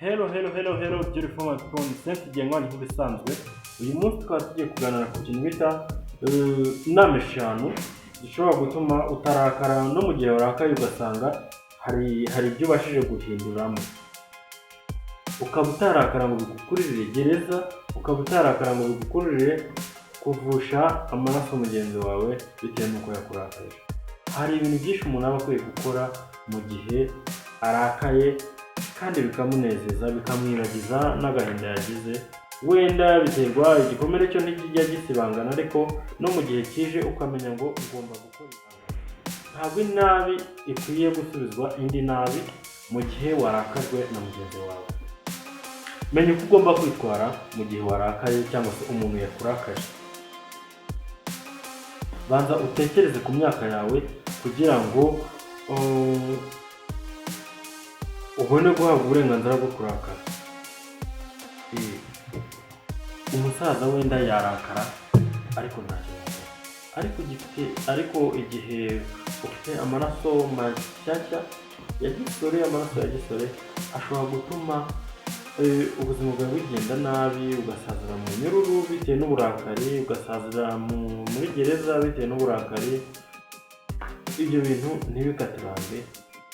Hello, hello, hello, hello, beautiful my people, ni Saint Gengwa nk'ibisanzwe. Uyu munsi tukaba tugiye kuganira ku kintu bita inama eshanu zishobora gutuma utarakara, no mu gihe warakaye ugasanga hari ibyo ubashije guhinduramo. Ukaba utarakara ngo bigukururire gereza, ukaba utarakara ngo bigukururire kuvusha amaraso mugenzi wawe bitewe n'uko yakurakaje. Hari ibintu byinshi umuntu aba akwiye gukora mu gihe arakaye kandi bikamunezeza, bikamwibagiza n'agahinda yagize. Wenda biterwa igikomere cyo ntikijya gisibangana, ariko no mu gihe kije ukamenya ngo ugomba gukora ibanga. Ntabwo inabi ikwiye gusubizwa indi nabi mu gihe warakajwe na mugenzi wawe. Menya uko ugomba kwitwara mu gihe warakaye cyangwa se umuntu yakurakaje. Banza utekereze ku myaka yawe kugira ngo ubone guhabwa uburenganzira bwo kurakara. Umusaza wenda yarakara ariko ntacyo yakora, ariko igihe ufite amaraso mashyashya ya gisore, amaraso ya gisore ashobora gutuma ubuzima bwawe bugenda nabi, ugasazira mu nyururu bitewe n'uburakari, ugasazira muri gereza bitewe n'uburakari. Ibyo bintu ntibikaturange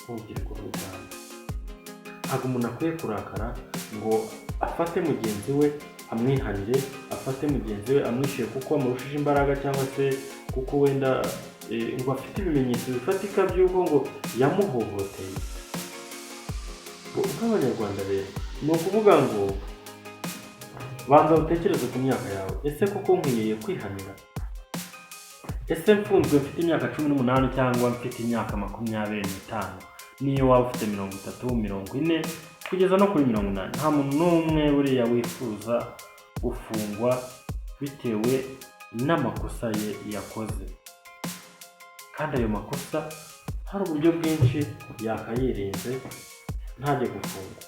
nk'urubyiruko rw'u Rwanda. Ntabwo umuntu akwiye kurakara ngo afate mugenzi we amwihanire, afate mugenzi we amwishyuye kuko amurushije imbaraga, cyangwa se kuko wenda ngo afite ibimenyetso bifatika by'uko ngo yamuhohoteye. Nk'Abanyarwanda rero, ni ukuvuga ngo banza utekereze ku myaka yawe. Ese koko nkwiye kwihanira? Ese mfunzwe mfite imyaka 18 cyangwa mfite imyaka 25, niyo waba ufite 30, 40, kugeza no kuri 80, nta muntu n'umwe buriya wifuza gufungwa bitewe n'amakosa ye yakoze, kandi ayo makosa hari uburyo bwinshi yakayirinze ntajye gufungwa.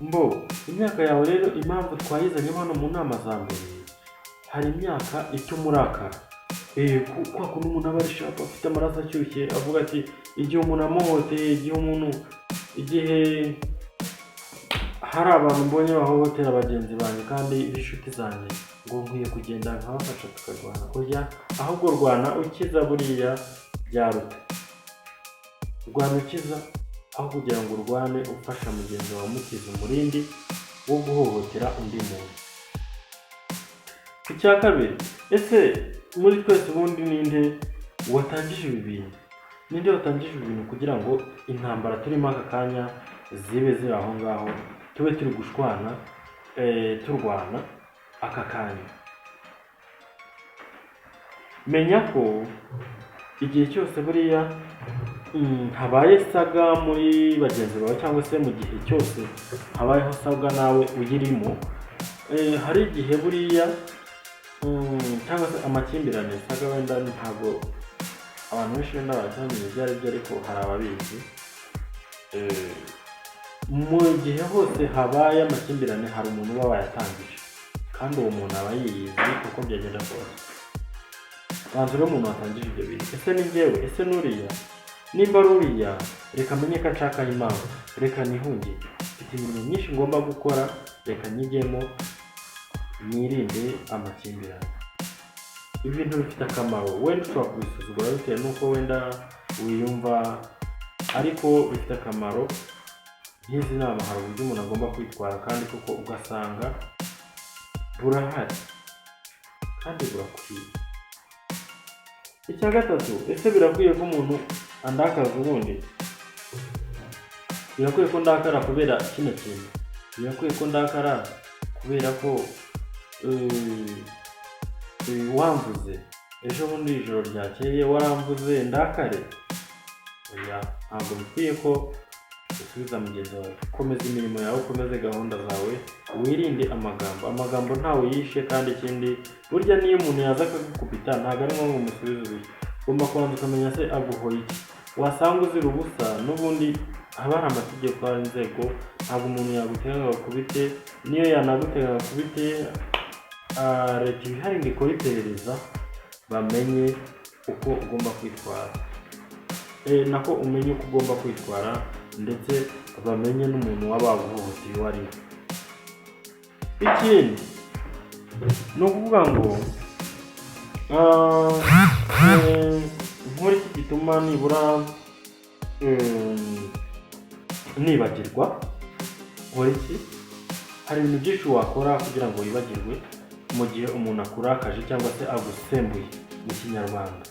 Mbo imyaka yawe rero, impamvu twayizanye hano mu nama za mbere, hari imyaka ituma urakara. Kwa kuntu umuntu aba ari sharp, afite amaraso ashyushye, avuga ati igihe umuntu amuhoteye, igihe hari abantu mbonye bahohotera bagenzi banjye kandi b'inshuti zanjye, ngo nkwiye kugenda nkabafasha tukarwana. Oya, ahubwo rwana ukiza, buriya byaruta. Rwana ukiza aho kugira ngo urwane ufasha mugenzi wawe, umukiza umurindi wo guhohotera undi muntu. Icya kabiri, ese muri twese ubundi ninde watangije ibi bintu? Ninde watangije ibi bintu kugira ngo intambara turimo aka kanya zibe ziri aho ngaho, tube turi gushwana, turwana aka kanya? Menya ko igihe cyose buriya habaye saga muri bagenzi bawe, cyangwa se mu gihe cyose habayeho saga nawe uyirimo, hari igihe buriya cyangwa se amakimbirane. Saga wenda ntabwo abantu benshi wenda baracyamenya ibyo ari byo, ariko hari ababizi. Mu gihe hose habaye amakimbirane, hari umuntu uba wayatangije, kandi uwo muntu aba yiyizi uko byagenda kose. Banza rero umuntu watangije ibyo bintu: ese ni njyewe? Ese n'uriya? Nimba ari uriya, reka menye ko nshakaho impamvu, reka nihungire, mfite imirimo myinshi ngomba gukora, reka nyigemo, nirinde amakimbirane. Ibi bintu bifite akamaro. Wenda ushobora kubisuzugura bitewe n'uko wenda wiyumva, ariko bifite akamaro. Nk'izi nama, hari uburyo umuntu agomba kwitwara, kandi koko ugasanga burahari kandi burakwiye. Icya gatatu, ese birakwiye ko umuntu andakaza? Ubundi birakwiye ko ndakara kubera kino kintu? Birakwiye ko ndakara kubera ko wamvuze ejo bundi, ijoro ryakeye waramvuze, ndakare? Oya, ntabwo bikwiye ko usubiza mugenzi wawe. Komeza imirimo yawe, ukomeze gahunda zawe, wirinde amagambo. Amagambo ntawe yishe. Kandi ikindi, burya niyo umuntu yaza akagukubita, ntabwo ari ngombwa umusubize urushyi. Ugomba kubanza ukamenya se aguhoye iki? Wasanga uzira ubusa, n'ubundi haba hari amategeko, hari inzego. Ntabwo umuntu yagutega ngo agukubite. Niyo yanagutega ngo agukubite, leta iba ihari ngo ikore iperereza, bamenye uko ugomba kwitwara, nako umenye uko ugomba kwitwara ndetse. bamenye n'umuntu waba waguhohoteye uwo ari we. Ikindi ni ukuvuga ngo nkora iki gituma nibura nibagirwa? Nkora iki? Hari ibintu byinshi wakora kugira ngo wibagirwe mu gihe umuntu akurakaje cyangwa se agusembuye mu Kinyarwanda.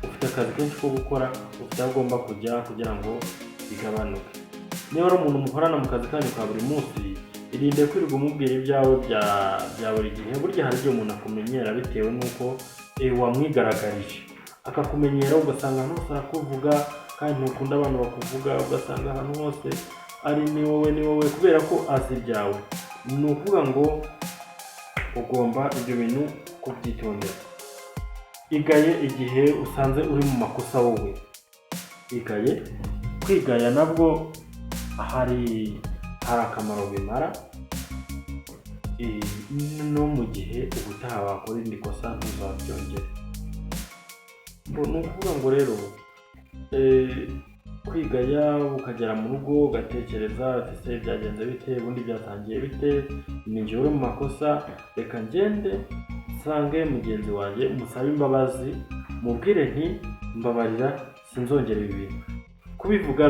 Ufite akazi kenshi ko gukora, ufite aho ugomba kujya kugira ngo bigabanuke. Niba ari umuntu muhorana mu kazi kanyu ka buri munsi, irinde kwirirwa umubwira ibyawe bya buri gihe. Burya hari igihe umuntu akumenyera bitewe n'uko wamwigaragarije, akakumenyera, ugasanga ahantu hose arakuvuga, kandi ntukunda abantu bakuvuga. Ugasanga ahantu hose ari ni wowe, ni wowe, kubera ko azi ibyawe. Ni ukuvuga ngo ugomba ibyo bintu kubyitondera. Igaye igihe usanze uri mu makosa wowe, igaye. Kwigaya nabwo hari akamaro bimara, no mu gihe ubutaha wakora irindi kosa ntuzabyongere. Ni ukuvuga ngo rero kwigaya, ukagera mu rugo ugatekereza ati: "Se byagenze bite? Ubundi byatangiye bite? Ni njye uri mu makosa, reka ngende nsange mugenzi wanjye musabe imbabazi, mubwire nti mbabarira, sinzongera ibi bintu kubivuga,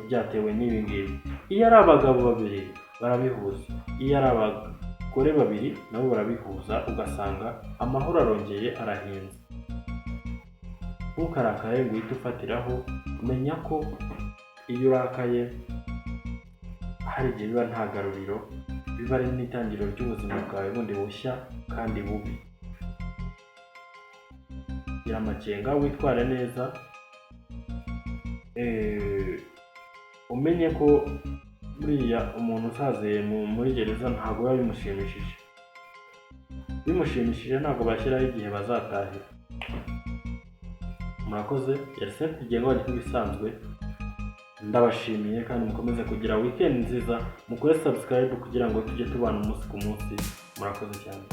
byatewe n'ibi ngibi." Iyo ari abagabo babiri barabihuza, iyo ari abagore babiri nabo barabihuza, ugasanga amahoro arongeye arahinze. Ntukarakare ngo uhite ufatiraho. Menya ko iyo urakaye hari igihe biba nta garuriro, biba ari n'itangiriro ry'ubuzima bwawe bundi bushya kandi bubi. Gira amakenga, witware neza, umenye ko buriya umuntu usaziye muri gereza ntabwo biba bimushimishije. Bimushimishije ntabwo bashyiraho igihe bazatahira. Murakoze, yari Senti Ngenga wanyu nk'ibisanzwe. Ndabashimiye kandi mukomeze kugira weekend nziza. Mukore subscribe kugira ngo tujye tubana umunsi ku munsi. Murakoze cyane.